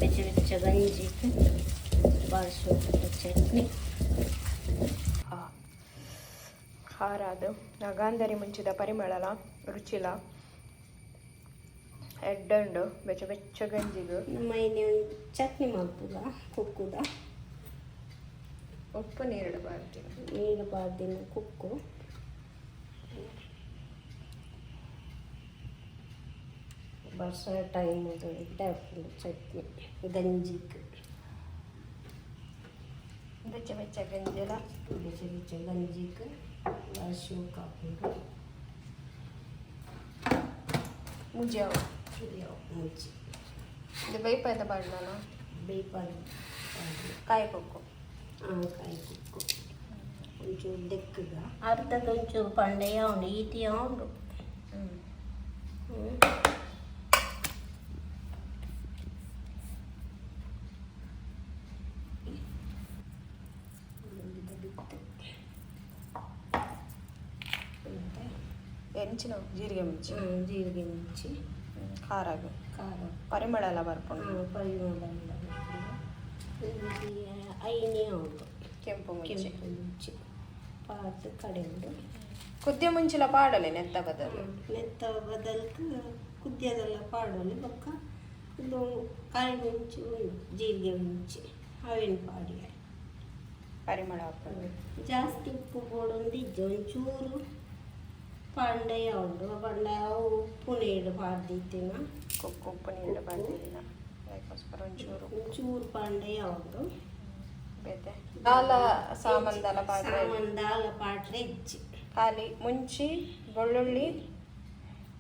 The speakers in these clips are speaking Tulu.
ಬೆಚ್ಚ ಬೆಚ್ಚ ಗಂಜಿ ಬಾರಿ ಚಟ್ನಿ. ಖಾರ ಅದು ಗಾಂಧಾರಿ ಮುಂಚಿದ ಪರಿಮಳಲ ರುಚಿಲ ಎಡ್ಡೆ ಉಂಡು ಬೆಚ್ಚ ಬೆಚ್ಚ ಗಂಜಿಗು. ನಮ್ಮ ಇನಿ ಒಂದು ಚಟ್ನಿ ಮಲ್ಪುಗ ಕುಕ್ಕುದ. ಉಪ್ಪು ನೀರು ಬಾರ್ದಿನ. ನೀರು ಪಾಡ್ದಿನ ಕುಕ್ಕು. ಬರ್ಸ ಟೈಮ್ ಎಡ್ಡೆ ಆಪುಂಡು ಚಟ್ನಿ ಗಂಜಿಗ್. ಬೆಚ್ಚ ಬೆಚ್ಚ ಗಂಜಿಲ. ಬೆಚ್ಚ ಬೆಚ್ಚ ಗಂಜಿಗ್ ಬಾರಿ ಶೋಕು ಆಪುಂಡು. ಮುಂಜಿ ಅವು. ಮುಂಚಿ. ಇದು ಬೇಯ್ಪಾಯ್ದ ಬಾಡ್ಲನ? ಬೇಯ್ಪಾದ್. ಕಾಯಿ ಕೊಕ್ಕು. ಹಾಂ, ಕಾಯಿ ಕುಕ್ಕು ಒಂಚೂರು ದೆಕ್ಕಗ ಅರ್ಧಕ್ಕೆ ಒಂಚೂರು ಪಂಡೆಯ ಉಂಡು ಈಟಿಯ ಉಂಡು. ಹ್ಮ್. ಬಿತ್ತು ಮತ್ತೆ. ಎಂಚಿನ ಜೀರಿಗೆ ಮುಂಚಿ. ಜೀರಿಗೆ ಮುಂಚಿ. ಖಾರಾಗು. ಖಾರ. ಪರಿಮಳ ಎಲ್ಲ ಬರ್ಪುಂಡು. ಪರಿಮಳ ಎಲ್ಲ ಬರ್ಪುಂಡು. ಒಂಜಿ ಐನೇ ಉಂಡು. ಕೆಂಪು ಮುಂಚಿ. ಕೆಂಪು ಮುಂಚಿ ಪಾತ್ ಕಡೆ ಉಂಡು. ಕುದ್ದೆ ಮುಂಚಿಲ ಪಾಡಲೆ ನೆತ್ತ ಬದಲು. ನೆತ್ತ ಬದಲ್ಕ್ ಕುದ್ಯದೆಲ್ಲ ಪಾಡೊಲಿ. ಬೊಕ್ಕ ಉಂದು ಕಾಯಿ ಮುಂಚಿ ಉಂಡು, ಜೀರಿಗೆ ಮುಂಚಿ ಅವೇನು ಪಾಡಿಯ. ಪರಿಮಳ ಆಪುಂಡು. ಜಾಸ್ತಿ ಉಪ್ಪು ಬೋಡೊಂದಿಜ್ಜಿ, ಒಂಚೂರು ಪಂಡೆಯ ಉಂಡು. ಪಂಡ ಅವು ಉಪ್ಪು ನೀರು ಪಾಡ್ದಿತ್ತಿನ. ಕುಕ್ಕು ಉಪ್ಪು ನೀರು ಬಾರ್ದಿನ, ಅದಕ್ಕೋಸ್ಕರ ಒಂಚೂರು. ಒಂಚೂರು ಪಾಂಡೆಯ ಉಂಡು. ಬೇತೆ ದಾಲ ಸಾಮಾನ್ದಲ ಪಾಡ್ರೆ. ಸಾಮಾನ್ ದಾಲ ಪಾಡ್ರೆ ಇಜ್ಜಿ. ಖಾಲಿ ಮುಂಚಿ, ಬೆಳ್ಳುಳ್ಳಿ,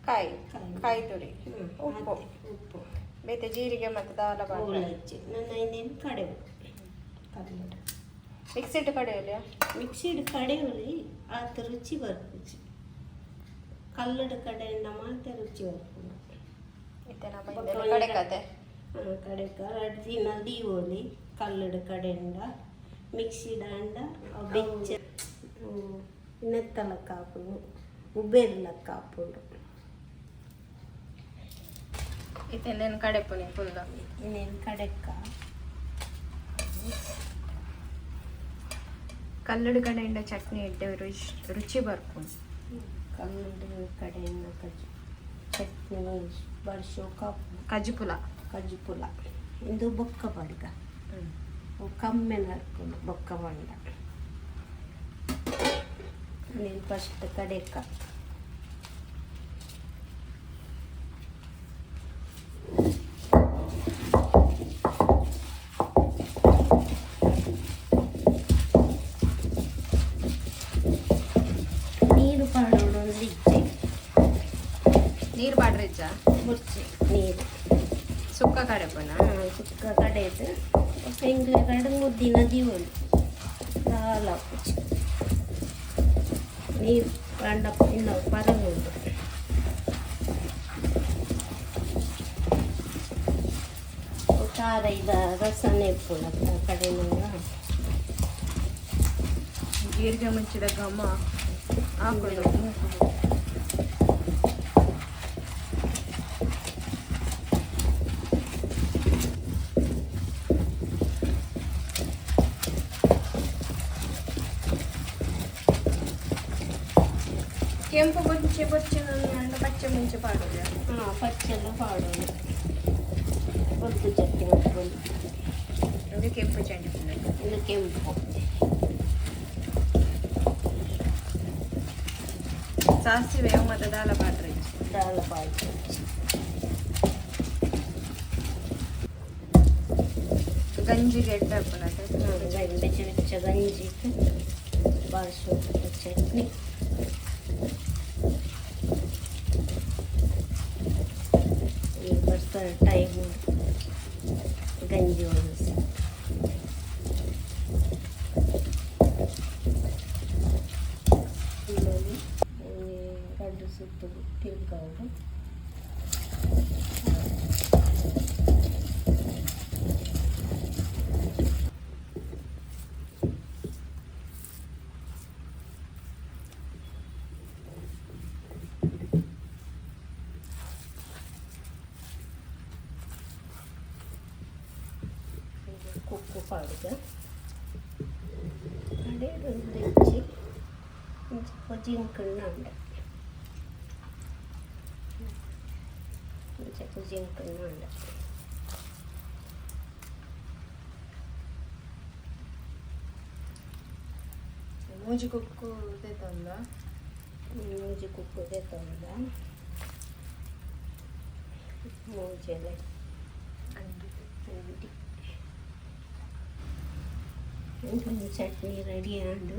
ಕಾಯಿ. ಕಾಯಿ. ಕಾಯಿ ತುರಿ. ಉಪ್ಪು. ಅದೇ, ಉಪ್ಪು. ಬೇತೆ ಜೀರಿಗೆ ಮತ್ತು ದಾಲ ಪಾಡ್ರೆ. ಓಲ ಇಜ್ಜಿ. ನನ್ನ ಇನ್ನೇನು ಕಡೆ ಕಲ್ಲಡ. ಮಿಕ್ಸಿಟ್ ಕಡೆಯಲ್ಲ. ಮಿಕ್ಸಿಡ್ ಕಡೆಯೊಲಿ, ಆತ ರುಚಿ ಬರ್ಪುಜಿ. ಕಲ್ಲಡ ಕಡೆಯಿಂದ ಮಾತ್ರ ರುಚಿ ಬರ್ಪುಂಡು. ಇತ್ತೆ ನಮ್ಮ ಇದೆಲ್ಲ ಕಡೆ ಕತೆ. ಕಡೆಕ ರಡ್ಡ್ ದಿನ ದೀವೊಲಿ ಕಲ್ಲಡ ಕಡೆಂಡ. ಮಿಕ್ಸಿಡ್ ಆಂಡ ಅವು ಬೆಚ್ಚ ನೆತ್ತ ಲೆಕ್ಕ ಆಪುಂಡು, ಉಬೇರ್ ಲೆಕ್ಕ ಆಪುಂಡು. ಇತ್ತೆ నేను ಕಡೆಪುನಿ ಫುಲ್. ಇನ್ನೇನು ಕಡೆಕ್ಕ. ಕಲ್ಲಡ ಕಡೆಯಿಂದ ಚಟ್ನಿ ಎಡ್ಡೆ ರುಚಿ ರುಚಿ ಬರ್ಪುಂಡು. ಕಲ್ಲಡ ಕಡೆಯಿಂದ ಕಜ್ ಚಟ್ನಿ ಬಾರಿ ಶೋಕ ಆಪುಂಡು. ಕಜಿಪುಲ. ಕಜ್ಜುಪುಲ ಇಂದು ಬೊಕ್ಕ ಪಡ್ಗ ಕಮ್ಮೆ ನಡ್ಕೊಂಡು ಬೊಕ್ಕ ಬಂಡ. ನೀನು ಫಸ್ಟ್ ಕಡೆಕ. ನೀರು ಪಾಡೋಡು ಒಂದು ಇಜ್ಜೆ. ನೀರು ಪಾಡ್ರೆ ಇಜ್ಜಾ? ಮುರ್ಚಿ ನೀರು. ಸುಕ್ಕ ಕಡೆಪುನ. ಸುಕ್ಕ ಕಡೆದು ಎಂಗ್ಲೆ ಕಡೆ ಮುದ್ದಿನ ದೀವೊಲಿ ದಾಲ ಆಪುಜಿ. ನೀರು ಪಂಡ ಇನ್ನು ಪರಂಗುಂಡು. ತಾರೈದ ರಸನೆ ಇಪ್ಪುಂಡು ಕಡೆನಂಗ. ಜೀರಿಗೆ ಮುಂಚಿದ ಘಮ ಹಾಕೊಂಡು ಮೂಕುಗು. ಕೆಂಪು ಮುಂಚೆ ಬೊಚ್ಚೆ ಅಂಡ ಪಚ್ಚೆ ಮುಂಚೆ ಪಾಡೋದು. ಹಾಂ, ಪಚ್ಚೆಲ್ಲ ಪಾಡೋದು, ಬೊಲ್ತು ಚಟ್ನಿ ಮಲ್ಪೊಲಿ. ಇದು ಕೆಂಪು ಚಟ್ನಿ. ಇದು ಕೆಂಪು. ಸಾಸಿವೆ ಮತ್ತು ದಾಲ ಪಾಡ್ರೆ. ದಾಲ ಪಾಡ್ದು. ಗಂಜಿಗೆ ಎಡ್ಡೆ ಹಾಪುನತೆ. ಬೆಚ್ಚ ಬೆಚ್ಚ ಗಂಜಿ ಬಾರಿ ಶೋಕುದ ಚಟ್ನಿ. ಈ ಬರ್ಸದ ಟೈಮು ಗಂಜಿ ಒಣಸಿ. ಈರುಳ್ಳಿ ರಡ್ಡ್ ಸುತ್ತು ತಿರ್ಗಾವೊಡು. ಕುಕ್ಕು ಪಾಡುಗ ಕಡೆಯೊಂದು ಇಂಚ ಪೊಜಿಂಕಣ್ಣ ಉಂಡ ಇಂಚ ಪೊಜಿಂಕಣ್ಣ ಉಂಡ. ಮೂಜಿ ಕುಕ್ಕು ತಂದ. ಮೂಜಿ ಕುಕ್ಕು ತಂದ, ಮೂಜೆಲೆ ಅಂಡಿ. ಅಂಡಿ. ಚಟ್ನಿ ರೆಡಿ ಆಂಡು.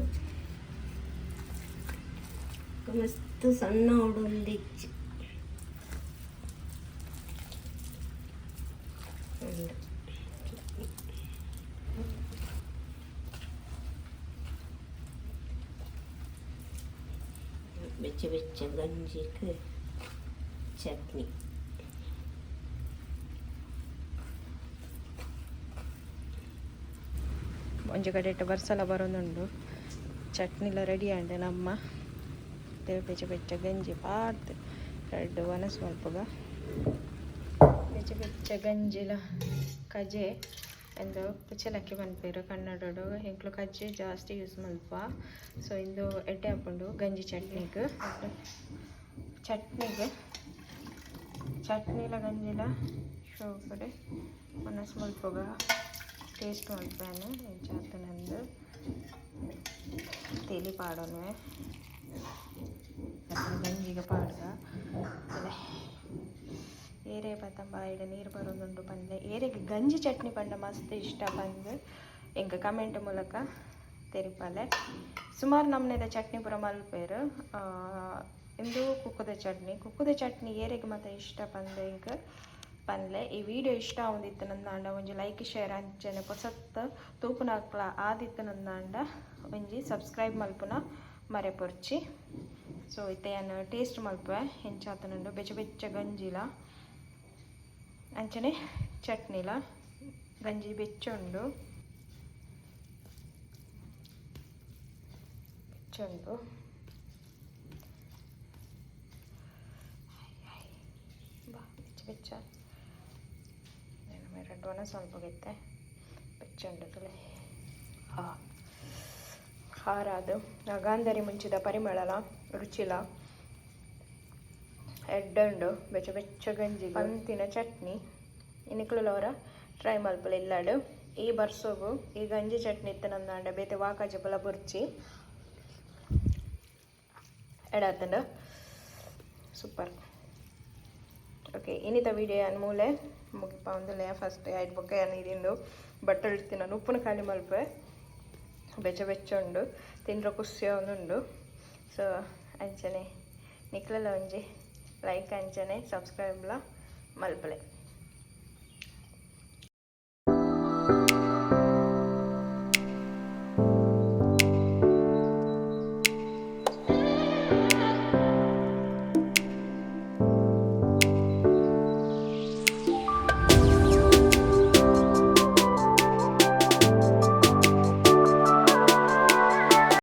ಮಸ್ತ್ ಸಣ್ಣ ಉಡುಂದಿಚ್ಚಿ ಉಂಡು ಚಟ್ನಿ. ಬೆಚ್ಚ ಬೆಚ್ಚ ಗಂಜಿಗೆ ಚಟ್ನಿ. ಒಂಜಿ ಕಡೆಟ್ ಬರ್ಸಲ ಬರೋದುಂಡು. ಚಟ್ನಿಲ ರೆಡಿ ಆಂಡ್. ನಮ್ಮ ಬೆಚ್ಚ ಬೆಚ್ಚ ಗಂಜಿ ಪಾಡ್ದ್ ರಡ್ಡ್ ವನಸ್ ಮಲ್ಪುಗ. ಬೆಚ್ಚ ಬೆಚ್ಚ ಗಂಜಿಲ ಕಜೆ ಇಂದು ಕುಚಲಕ್ಕಿ ಪನ್ಪೆರ್ ಕನ್ನಡೊಡು. ಎಂಕ್ಲು ಕಜ್ಜೆ ಜಾಸ್ತಿ ಯೂಸ್ ಮಲ್ಪ. ಸೊ ಇಂದು ಎಡ್ಡೆ ಆಪುಂಡು ಗಂಜಿ ಚಟ್ನಿಗ್. ಚಟ್ನಿಗ್ ಚಟ್ನಿಲ ಗಂಜಿಲ ಶೋಕುಡೆ ವನಸ್ ಮಲ್ಪುಗ. ಟೇಸ್ಟ್ ಮಲ್ಪುವೆನ್ ಎಂಚ ಆತುಂಡು. ತೆಲಿ ಪಾಡೊನುವೆ, ಗಂಜಿಗೆ ಪಾಡ್ಗ. ಏರೇ ಪತ್ತ ಬಾಯಿಡ್ ನೀರು ಬರೋದುಂಡು ಪಂದ್. ಏರೆಗ್ ಗಂಜಿ ಚಟ್ನಿ ಪಂಡ ಮಸ್ತ್ ಇಷ್ಟ ಪಂದ್ ಎಂಕ್ ಕಮೆಂಟ್ ಮೂಲಕ ತೆರಿಪಾಲೆ. ಸುಮಾರು ನಮೂನೆದ ಚಟ್ನಿ ಪೂರ ಮಲ್ಪೆರ್. ಇಂದು ಕುಕ್ಕುದ ಚಟ್ನಿ. ಕುಕ್ಕುದ ಚಟ್ನಿ ಏರೆಗ್ ಮಾತ ಇಷ್ಟ ಪಂದ್ ಎಂಕ್ ಪನ್ಲೆ. ಈ ವಿಡಿಯೋ ಇಷ್ಟ ಆವೊಂದಿತ್ತುಂದಾಂಡ ಒಂಜಿ ಲೈಕ್, ಶೇರ್, ಅಂಚನೆ ಪೊಸತ್ ತೂಪುನಕ್ಲ ಆದಿತ್ತುಂದಾಂಡ ಒಂಜಿ ಸಬ್ಸ್ಕ್ರೈಬ್ ಮಲ್ಪುನ ಮರೆಪೊರ್ಚಿ. ಸೊ ಇತ್ತೆ ಯಾನ್ ಟೇಸ್ಟ್ ಮಲ್ಪುವೆ ಎಂಚಾತುಂಡು. ಬೆಚ್ಚ ಬೆಚ್ಚ ಗಂಜಿಲ ಅಂಚನೆ ಚಟ್ನಿಲ. ಗಂಜಿ ಬೆಚ್ಚ ಉಂಡು, ಬೆಚ್ಚ ಉಂಡು. ಬಾ, ಬೆಚ್ಚ ಬೆಚ್ಚ. ರಡ್ಡ್ ಸ್ವಲ್ಪ ಇತ್ತೆ ಬೆಚ್ಚ ಉಂಡು ತೂಲೆ. ಹಾ, ಖಾರ ಅದು ಗಾಂಧಾರಿ ಮುಂಚಿದ ಪರಿಮಳಲ ರುಚಿಲ ಎಡ್ಡೆ ಉಂಡು. ಬೆಚ್ಚ ಬೆಚ್ಚ ಗಂಜಿ, ಪಂತಿನ ಚಟ್ನಿ. ಇನಿಕ್ಲುಲ ಟ್ರೈ ಮಲ್ಪುಲೆ ಇಲ್ಲಡ್. ಈ ಬರ್ಸೊಗು ಈ ಗಂಜಿ ಚಟ್ನಿ ಇತ್ತು ನಂದಾಂಡ ಬೇತೆ ವಾಕಾಜಿ ಪೂಲ ಬೊರ್ಚಿ. ಎಡಾತುಂಡು, ಸೂಪರ್. ಓಕೆ, ಇನ್ನಿತ ವಿಡಿಯೋ ಯಾನ್ ಮೂಲೆ ಮುಗಿಪಾವೊಂದುಲ್ಲೆ. ಫಸ್ಟ್ ಐಟ್ ಬೊಕ್ಕ ಯಾನ್ ಇರಿಂದು ಬಟ್ಟಲ್ ಇತ್ತಿನ ಉಪ್ಪುನ ಖಾಲಿ ಮಲ್ಪುವೆ. ಬೆಚ್ಚ ಬೆಚ್ಚ ಉಂಡು, ತಿಂಡ್ರ ಖುಷಿ ಉಂಡು. ಸೊ ಅಂಚನೆ ನಿಕ್ಲೆಲ ಒಂಜಿ ಲೈಕ್ ಅಂಚನೆ ಸಬ್ಸ್ಕ್ರೈಬ್ಲ ಮಲ್ಪುಲೆ.